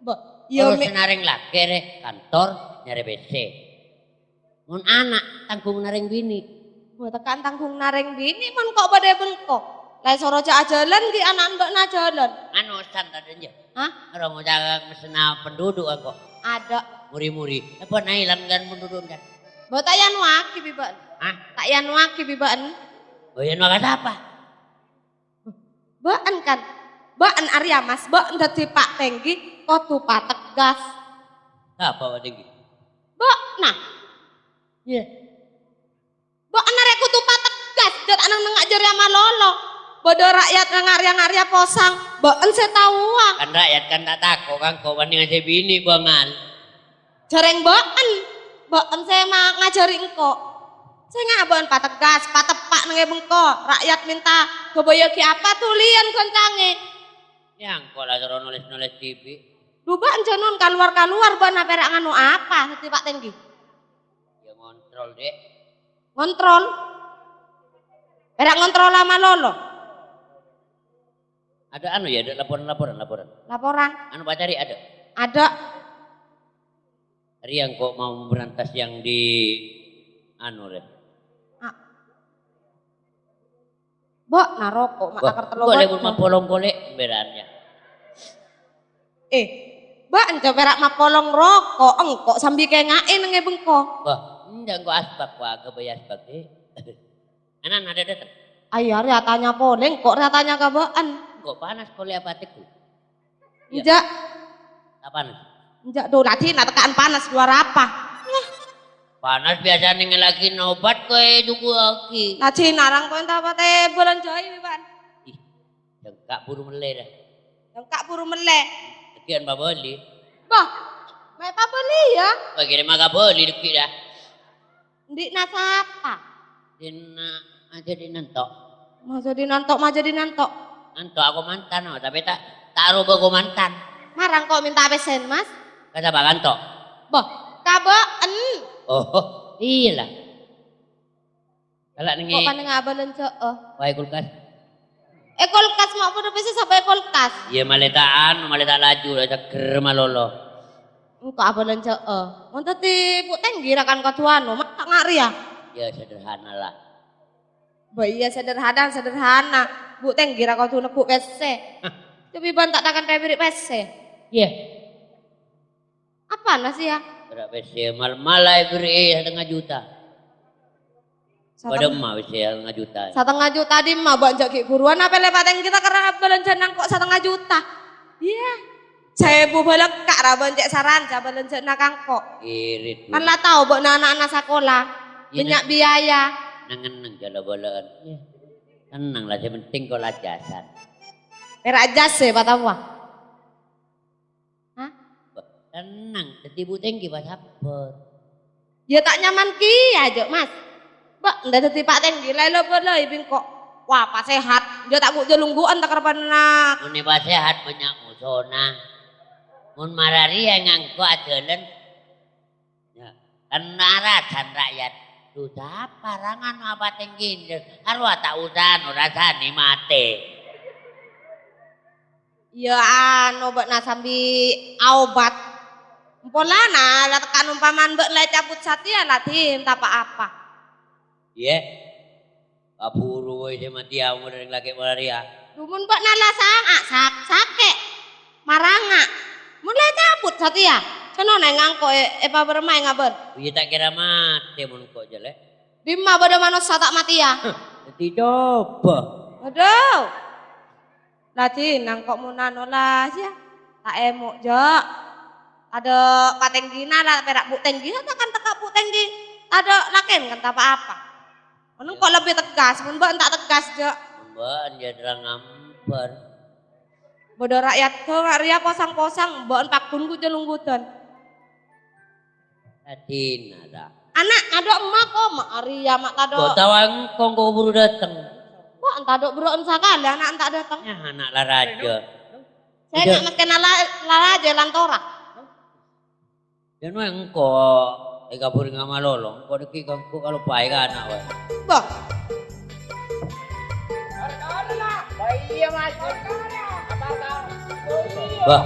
Bâ, iyâ, mè' Urusanna rèng lakè' rè kantor nyarè pèssè. Mon ana' tangghunganna rèng binè'. Bâ, teka'an tangghunganna rèng binè' mon ko' bâdâ è bengko. La èsoro jhâ' ajhâlân ghi' ana'na bâ'na ajhâlân. Anu, San, tadâ' enjâ'. Hah? Ora ngoca' messenna penduduk engko'. Adâ'. Muri-muri. Apa naèlan kan penduduk kan? Bâ, ta' èanowaghi bi' bâ'en. Hah? Ta' èanowaghi bi' bâ'en. Oh, èanowa ka sapa? Bâ'en kan? Bâ'en arèya, Mas, bâ'en dhâddhi Pa' Tèngghi, kodhu pategas. Sapa Pa' Tèngghi? Bâ'na. Iyâ. Bâ'en arè kodhu pategas, jhât aneng-nengnga' jârèya malolo. Bâdâ ra'yat nga' rèya-nga' rèya posang, bâ'en sè taowa. Kan ra'yat kan ta' tako' ka engko', bhândhingan sè binè' bângal. Jhârèng bâ'en, bâ'en sè ma-, ngajhâri engko'. Sènga' bâ'en pategas, pateppa' neng è bengko, ra'yat mènta ghâbâyyâghi apa, dhuliyân ghâncangè. Yâ, engko' la soro nolès-nolès dhibi'. Dhu bâ'en jhâ' non kalowar-kalowar, bâ'en pèra' nganu apa, dhâddhi Pa' Tèngghi? Yâ, ngontrol, Dek. Ngontrol? Pèra' ngontrol la malolo? Adâ' anu, yâ, adâ' laporan, laporan, laporan. Laporan? Anu, pacari adâ'? Adâ'. Rèya engko' mau memberantas yang di anu, rè. Ah. Bâ'na roko', ma' Wah, takar tello boleh bâjjhâ. Mapolong kolè' berarnya. Eh, bâ'en jhâ' pèra' mapolong roko', engko' sambi kènga'è neng è bengko. Wah, enjâ' engko' asbak, wah, ghâbây asbak, Dek. Ana' na' dâ' dâteng. Ayo, rèya tanya polè, engko' rèya tanya ka bâ'en. Engko' panas polè apa, Dek? Iyâ. Enjâ'. Apa, Neng? Enjâ', dhu, la dinna' teka'an panas, dhu arapa? Yah. Panas biyasana ngèlaghi nobat, kowe jhukuwaghi. La dinna' rang kowe enta patè bâlânjhâi, Pak. Ih, engko' buru mellè, dâ. Engko' buru mellè. Dhâggi'ân pabâli. Bâh, ma' pabâli, yâ? Bâh, kèra ma' kabâli dhâggi', dâ. Andi'na sapa? Dinna' Ajâdina Ento'. Majâdina Ento', majâdina Ento'. Ento' ako mantan, oh, tapè ta', ta' aroba ko mantan. Mara engko' mènta pèssèna, Mas. Ka sapa, ka Ento'? Boh, kabâ'en. Oh, iyâ la. Kala' nèngè. Kok panènga abâlânjhâ'â? Wae kulkas. È kulkas ma' padâ pèssè sapa è kulkas? Iyâ, malè ta' anu, malè ta' laju, la seger malolo. Engko' abâlânjhâ'â. Mon dhâddhi Bu' Tenggi ra kan kodhu anu, ma' ta' nga' rèya. Ya, sederhana la. Bâ iyâ, sederhana, sederhana. Bu' Tenggi ra kodhu neggu' pèssè. Hah. Tapi bân ta' takan ta' èbèrri' pèssè. Iyâ. Apana sèya? Bârâ' pèssè mal-, mala èbèrri'i satengnga juta. Sateng-, Padâ emma pèssè satengnga juta. Satengnga juta dimma, bâ' jhâ' ghi' buruwân apa lè' patèng kita karena bâlânjhâ nangko' satengnga juta. Iyâ. Saèbu bâlâkka' ra bân cè' saran, jhâ' bâlânjhâna kangko'. Irit, Bu. Kan la tao bâ'na ana'na sakola. Iyâ, bânnya' biaya. Neng-enneng jhâ' la bâlâ'ân. Iyâ. Tenang la, sè penting kola jasan. Pèra' jas sè patawa. Hah? Tenang, dhâddhi Bu' Tenggi pasabbhâr. Ya ta' nyaman kèya, jhâ', Mas. Bâ', endâ dhâddhi Pa' Tenggi, laè la bâlâi bi' engko'. Wah, pasehat. Ya ta' ghu'-, jhâ' lunggu'ân ta' kareppan na'. Mon pasehat bânnya' mosona. Mon mara rèya ngangko' ajhâlân. Ya, kan arasan rakyat. Duh, sapa ra nganu Pa' Tenggi? Arowa ta' usah anu, rasanè matè. Iyâ, anu, bâ'na sambi aobat. Polana, la tekka' ompamana bâ'na la ècabut satèya, la dhin ta' pa-apa. Iyâ. Kabhuru bhâi sè matèya omor orèng lakè' mara rèya. Dhu, mon bâ'na la sanga', sak-, sakè', maranga'. Mon la ècabut satèya, sanona ngangko' è-, èpabârâmmaè ngabân. Iyâ, ta' kèra matè mon ko' jâ, Lè'. Dimma bâdâ manossa ta' matèya? Hah, dhâddhi coba. Adhu. La dhin, nangko' mon anu la, yâ, ta' èmo', jhâ'. Tadâ' patenggina la, pèra' Bu' Tenggi, ta' kan tekka' Bu' Tenggi. Tadâ' lakèn kan ta' pa-apa. Mon engko' lebbi tegas, mon bâ'na ta' tegas, jhâ'. Mon bâ'na jhâ' terang ngampar. Bâdâ ra'yat ghâ' rèya posang-posang, bâ'na pagghun ghu-, jhâ' lunggudan. Adina, ta? Ana', tadâ' emma ko, ma' arèya, ma' tadâ'. Kok tao engko', engko' buru dâteng. Wah, entah dâ' berro'en sakalè ana' enta' dâteng. Yâ, ana' la rajâ. Sè nya' mèkkèna la, la rajâ lantora. Yâ, no engko' èkabhuri ngamalolo, engko' dhâggi' engko' kaloppaè ka ana' wae. Bâh. Parkara, Mas. Bâh.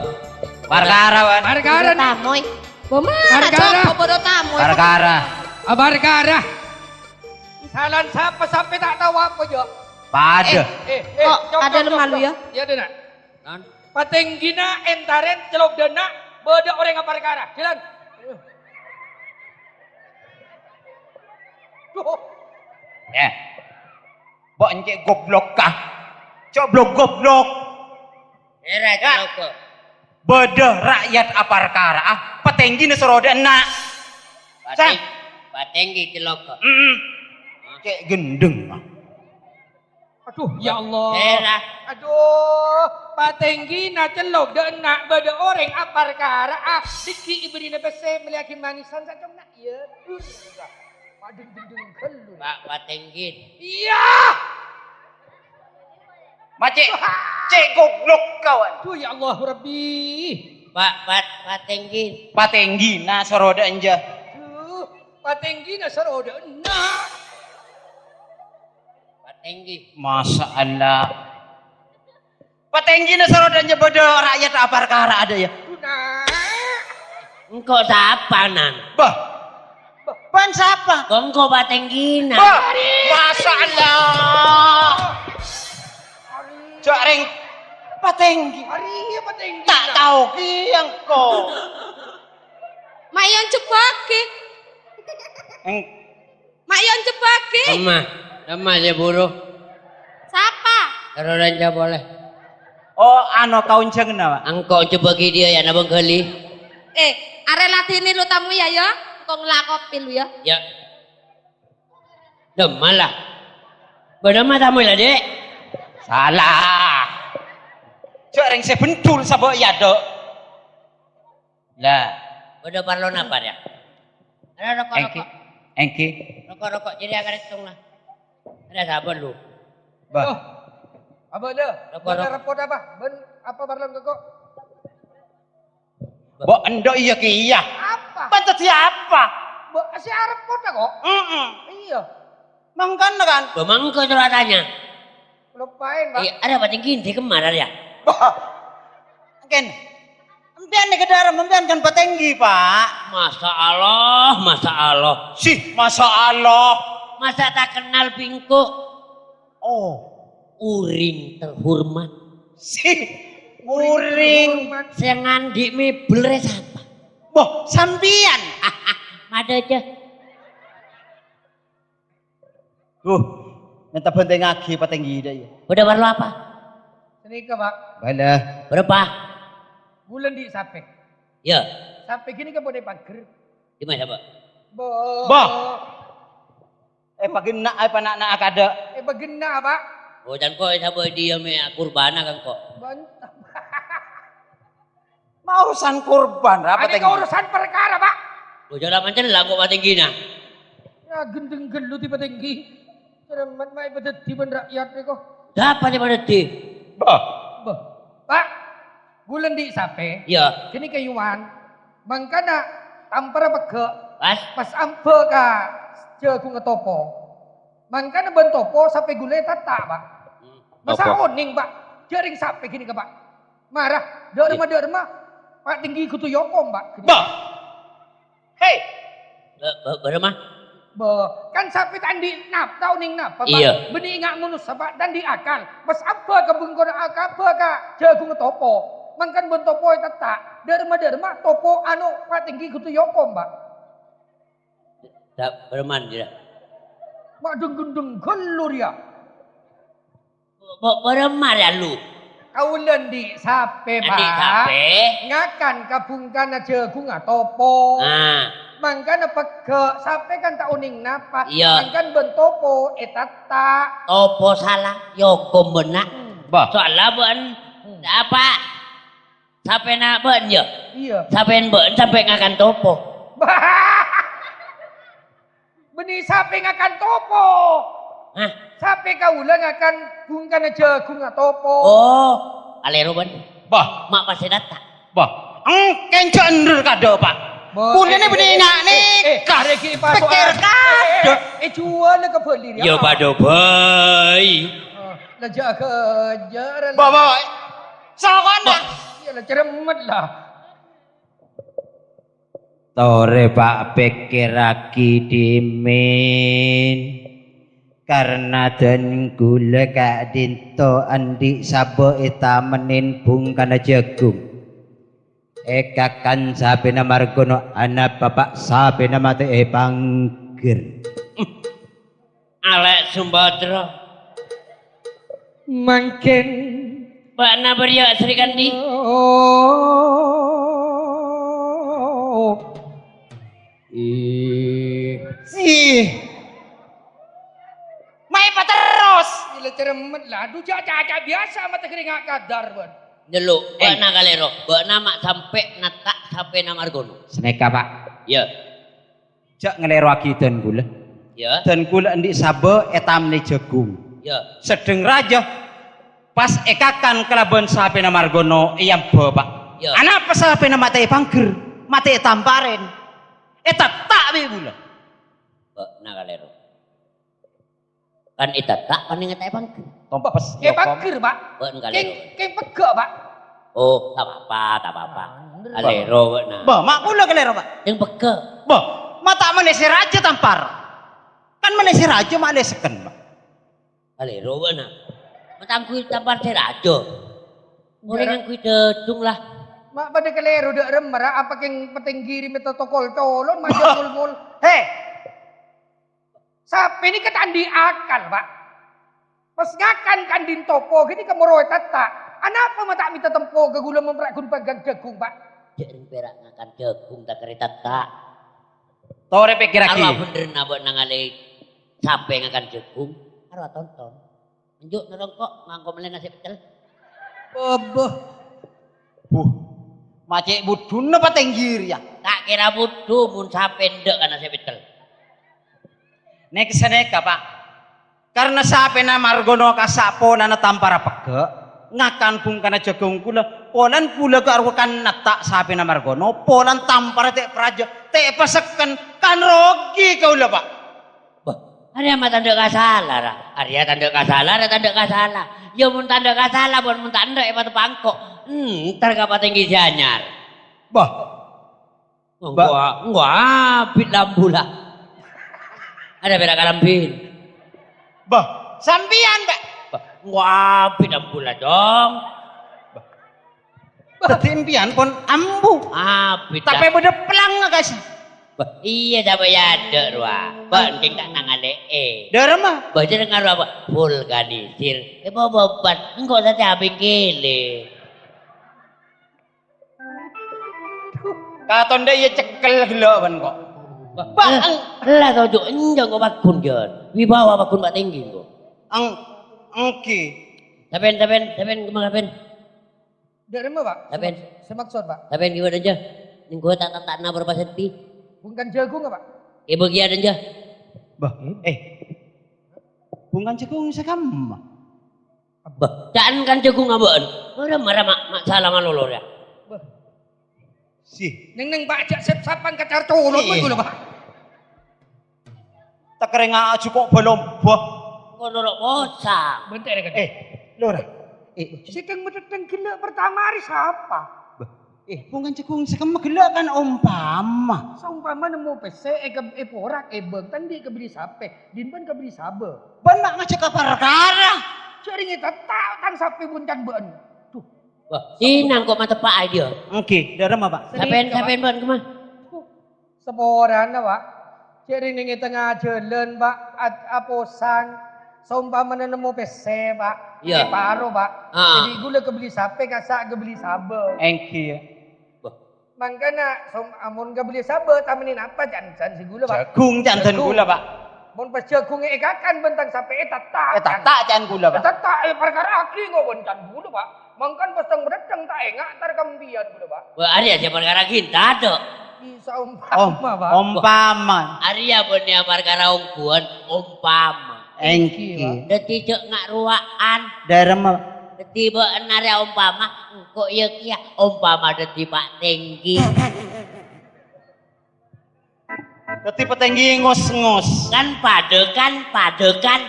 Parkara, Wan. Parkara, Mas. Tamoy. Bâh, ma' Parkara. Coba bâdâ tamoy. Parkara. Ah, parkara. Salan sapa sampè' ta' tao apa, Jo? Padâ. Eh, eh, eh, kok cok, ada cok, cok, malu, cok. Ya, Dena. Kan? Patèngghina èntarèn cellok dâ' enna' bâdâ orèng aparkara. Jhâlân. Duh. Eh. Mbok encè' goblok, ka? Coblok goblok. Era, ya. Celoko. Bâdâ ra'yat aparkara, ah, patèngghina soro dâ' enna'. Patèng-, Sa- patènggi celoko. Mm-mm. Cè' gendheng, ah. Aduh, ya Allah. Era. Aduh, patèngghina cellok dâ' enna' bâdâ orèng aparkara, ah, dhâggi' èbèrri'na pèssè mellèyaghi manisan saconna. Iyâ, dur. Padeng-dendeng ghâllu. Pak, patènggi. Iyâ. Macè', cè' goblok kawan. Duh, ya Allah, Rabbi. Pak, pat-, patènggi. Patènggi, na soro dâ' enjâ. Duh, patènggi na soro dâ' enna'. Patènggi. Masya Allah. Patèngghina soro dâ' enjâ bâdâ ra'yat aparkara adâ, yâ. Engko' sapa, Nan? Bâh. Bâh, bân sapa? Engko' patèngghina. Bâh, masya Allah. Jhâ' rèng patènggi. Ta' tao kèya engko'. Ma' èyonjhâbbhâghi. Eng- Ma' èyonjhâbbhâghi. Emma, emma sè buru. Sapa? Terro rènca polè. Oh, ano, kaonjhânganna, Pak. Engko' jhâbbhâghi dhiyâ, yâ, napa ghâli? Eh, arè ladhinè lu tamoy, yâ, yâ. Engko' ngella' kopi lu, yâ. Yâ. Emma la. Bâdâ emma tamoy la, Dek. Salah. Jhâ' rèng sè bhendhul sabâ' yâ, Dok. Lah. Bâdâ parlo napa, yâ? Ada roko'-roko'. Èngghi. Èngghi. Roko'-roko' jârèya karèttong, la. Ada sabun, lu. Bâh. Apa, Dâ? Roko'-roko'. Bâdâ repot apa? Bân apa parlo engko'? Mbok endho' iyâ kèya. Apa? Bâ'na dhâddhi apa? Bâ-, sè arep poda kok. Heeh. Iyâ. Mangkana kan? Bâ, mangka coba tanya. Lupain, Pak. Iyâ, arè apa tinggi di kemana ya? Bâ. Mungkin. Empèyan nèka dârem, empèyan kan patèngghi, Pak. Masya Allah, masya Allah. Sih, masya Allah. Masa tak kenal bengkok? Oh. Uring terhormat. Sih, uring. Uring terhormat. Sè nganḍi' mebel rè sapa? Boh, sampèyan. Maḍâ, Cè. Duh, mènta bhântèngaghi patèngghi ḍâ' iyâ. Bâḍâ parlo apa? Sanèka, Pak. Bâlâ. Bârâmpa? Bulâ anḍi' sapè. Iyâ. Sapè ghânèka bâḍâ è paggher. Di mana, Pak? Bo. Bah. Eh, pagenna', eh, pana'na akadâ'. Eh, pagenna', Pak. Oh, can ko' sabâ' ḍiyâ mè' kurbana kan ko'. Bân-, Ma' urusan kurban, ra, Adi patèngghi? Ka urusan perkara, Pak. Oh, jhâ' la pancèn la ko' patèngghina. Ya, gendeng ghellu di patèngghi. Cermet ma' èpadhâddhi bân rakyat nèko. Sapa sè padhâddhi? Bah. Bah. Pak, bulâ anḍi' sapè. Iyâ. Ghânèka yuwan. Mangkana tampara pegghâ'. Pas? Pas ambâ ka jhâghungnga Topo. Mangkana bân Topo sapè ghulâ ètatta', Pak. Hmm. Masa Apa? Onèng, Pak? Jhâ' rèng sapè ghânèka, Pak. Mara, ḍâ' Iyâ. Remma-ḍâ' remma, patèngghi kodhu èokom, Pak. Bah! Hei! Bâ-, bâ-, bârâmma? Bâ, kan sapè ta' anḍi' nap-, ta' onèng napa, Pak? Iyâ. Bânnè enga' manossa, Pak, ta' anḍi' akal. Pas ambâ ka bengkona, ka, ambâ ka jhâghungnga Topo. Mangkana bân Topo ètatta'. Ḍâ' remma-ḍâ' remma, Topo, anu, patèngghi kodhu èokom, Pak. Ta-, bârâmma, jâ. Ma' denggen-denggen lu rèya. Bo-, bârâmma rèya lu? Kaulâ anḍi' sapè, Anḍi' Pak. Sapè? Ngakan ka bungkana jhâghungnga Topo. Ah. Mangkana pegghâ', sapè kan ta' onèng napa. Iyâ. Mangkana bân Topo ètatta'. Topo sala, èokom bâ'na. Hmm. Bah. Soalla bâ'na, Hmm. Apa? Sapèna bâ'na, yâ? Iyâ. Sapèna bâ'na sampè' ngakan Topo. Bânnè sapè ngakan Topo? Hah? Sapè kaulâ ngakan bungkana jhâghungnga Topo. Oh, alèro bâ'na. Bah. Ma' pas ètatta'. Bah, engkèng jhâ' endher kadâ', Pak. Bah, Kulâ nè eh, bânnè eh, nga' eh, nèka. Eh, eh, pèkkèr kadâ'. Eh, eh, eh, juwâlâ ka Bali, yâ. Yâ, padâ bhâi. Oh, la jhâ' ghâjâr, la. Bah, bah. Sokona. Bah, iyâ la, cermet, la. Torè, Pak, pèkkèrraghi ḍimèn. Karna dân kulâ ka'ḍinto anḍi' sabâ' ètamennèn bungkana jhâghung. Èkakan sapèna marghâna, anapa, Pak, sapèna matè è pangghir. Alè' Sumbadra. Mangkèn. Bâ'na bâriyâ Sri Kandi. Oh. Ih. Ih. Maè paterros. Gila cermet lah. Aduh, ja-, ja-, ja-, biasa mata keringat kadar, Bun. Nyello', Eh. Bâ'na kalèro. Bâ'na ma' sampè' natta' sapèna marghâna. Sanèka, Pak. Iyâ. Jhâ' ngalèroaghi dân kulâ. Iyâ. Dân kulâ anḍi' sabâ' ètamennè jhâghung. Iyâ. Sedheng rajâ pas èkakan kalabân sapèna marghâna èambâ, Pak. Iyâ. Anapa sapèna matè è pangghir, matè è tamparèn. Ètatta' bi' kulâ. Bâ'na kalèro. Kan ètatta' panèng ta' è pangghir. Tompes, È pangghir, Pak. Bâ'na kalèro. Kèng, kèng pegghâ', Pak. Oh, ta' apa-apa, ta' apa-apa. Ah, bener. Kalèro bâ'na. Bâ, ma' kulâ kalèro, Pak. Kèng pegghâ'. Bâ, ma' ta' mennè sè rajâ tampar. Kan mennè sè rajâ ma' lèsèken, Pak. Kalèro bâ'na. Ma' tangghuy tampar sè rajâ. Orèng Iya. Ngangghuy jhâghung lah. Ma' padâ kalèro ḍâ' remma ra, apa kèng patèngghi ri mètto tokol colon, majâ mul-mul. He! Sapè nèka ta' anḍi' akal, Pak. Pas ngakan kandhin topo ghânèka moro ètatta'. Anapa ma' ta' mènta tempo ka ghulâ mempra' ghun pangghân jhâghung, Pak? Jhâ' rèng pèra' ngakan jhâghung ta' kèra ètatta'. Torè pèkkèrraghi. Arwah bhendherrâ bâ'na ngalè sapè ngakan jhâghung. Arwah tonton. Enjâ' narongko' ngangko' mellè nasè' peccel. Bâbâ. Buh. Ma' cè' budhuna patèngghi rèya. Ta' kèra budhu mon sapè enḍâ' ka nasè' peccel. Nèka sanèka, Pak. Karna sapèna marghâna kassa' polana tampara pegghâ'. Ngakan bhungkana jhâghung kaulâ, polana kaulâ ghâ' rowa kan netta' sapèna marghâ nopo, lan tamparra ta' parajâ, ta' pasekken, kan rogi kaulâ, Pa'. Bâh, arèya ma' tandhâ' kasala, ra. Arèya tandhâ' kasala, ra tandhâ' kasala. Yâ, mon tandhâ' kasala, bân mon ta' endâ' èpateppa' engko', entar ka patèngghi sè anyar. Bâh. Engko', Mbak. Engko' abit lambu la. Arèya pèra' kalambhi. Bâh, sampèyan, Mbak. Bâh, engko' abit lambu la, Cong. Bâh. Dhâddhi sampèyan pon ambu. Abit. Tapè la. Bâdâ plang, Kas. Bâh, iyâ, tapè yâ adâ', rowa. Bâh, engkèng ta' nangalè'è. Dâremma. Bâh, jhâ' ngarep apa? Vulkanisir. Èpabâbât. Engko' satèya abingkèlè. Katon dâ' iyâ cekkel ghellâ' bân ko'. Ba-, Bang, ella toju' enjâ' ko' paggun, Jon. Wibawa paggun patèngghi ko'. Eng-, engghi. Tapèn, tapèn, tapèn, kemma tapèn? Dâremma, Pak. Tapèn. Sè maksod, Pak. Tapèn ghi bâdâ, Jâ. Nèng ko' ta', ta', ta' nabur pasènti. Bhungkana jhâghung, Pak. È bâgiyân, Jâ. Bâh, eh. Bhungkana jhâghung sè kemma? Bâh, ca'na kan jhâghung abâ'na. Mara-mara ma', ma' sala malolo rèya. Bâh. Si. Neng-neng, Pak, jhâ' sep-sapan kacar colot, Iya. Pak, gula, Pak. Takerènga aju ko' bâlâmbâ. Kono ro' posang. Bentar, ya, kan? Eh, Lora. Eh, sè teng-metteng ghellâ' pertama arè sapa? Bâh. Eh, bhungkana jhâghung sè kemma ghellâ' kan ompama. Saompama nemmo pèssè è ke-, è porak, è bâng, ta' andi' kabellè sapè, dinbân kabellè sabâ. Bân ma' ngajhâk ka parkara. Jhâ' rèngè tetta' tang sapè bhunten bâ'na. Duh. Wah, sinang ko' mateppa'a, Dio. Engghi, dâremma, Pak. Sapèn, sapèn, bân, kemma? Saporana, Pak. Jhâ' rèngè tengnga jhâlân, Pak. At-, aposang. Saompamana nemmo pèssè, Pak. Iya. È paro, Pak. Ah. Jadi, ghulâ kabellè sapè, kassa' kabellè sabâ. Engghi, ya. Bâh. Mangkana, som-, amon kabellè sabâ, tamennè napa, can-, can sè ghulâ, Pak? Jhâghung, can, can Jhâghung. Ghulâ, Pak. Mon pas jhâghungngè èkakan bân tang sapè'è tetta', È, tetta', can ghulâ, Pak. Tetta', è, parkara aghi ngowan can ghulâ, Pak. Mangkana pas tang bâdâddhâng ta' enga' tar ka sampèyan ghulâ, Pak. Wah, arèya sè parkara ghita, Dok. Bisa ompama, Om-, Pak. Ompama. Arèya bânnè parkara ongghuwân, ompama. Engghi. Dhâddhi jhâ' nga' rowa'an. Dâremma. Dhâddhi bâ'na rèya ompama, engko' iyâ kèya ompama dhâddhi patèngghi. Dhâddhi patèngghi ngos-ngos. Kan padâ kan, padâ kan.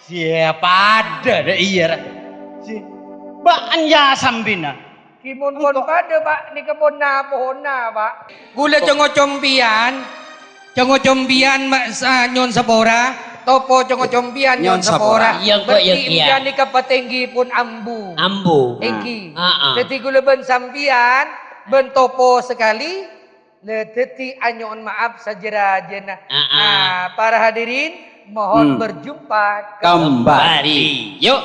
Siya padâ, dâ' iyâ, ra. Si, bâ'na ya sambina. Ki mon pon Engko'. Padâ, Pak, nèka pon na-pona, Pak. Ghulâ co-ngoco sampèyan, co-ngoco sampèyan ma-, sa-, nyo'on sapora, topo co-ngoco sampèyan nyo'on Nyo'on sapora. Sapora. Iyâ, engko' iyâ Berarti kèya. Sampèyan nèka patèngghi pon ambu. Ambu. Engghi. Ah, ah. Dhâddhi ghulâ bân sampèyan, bân topo sakalè, la dhâddhi anyo'on maaf sajâ-rajâna. Ah, ah. Ah, para hadirin, mohon Hmm. berjumpa kembali. Kembali. Yuk.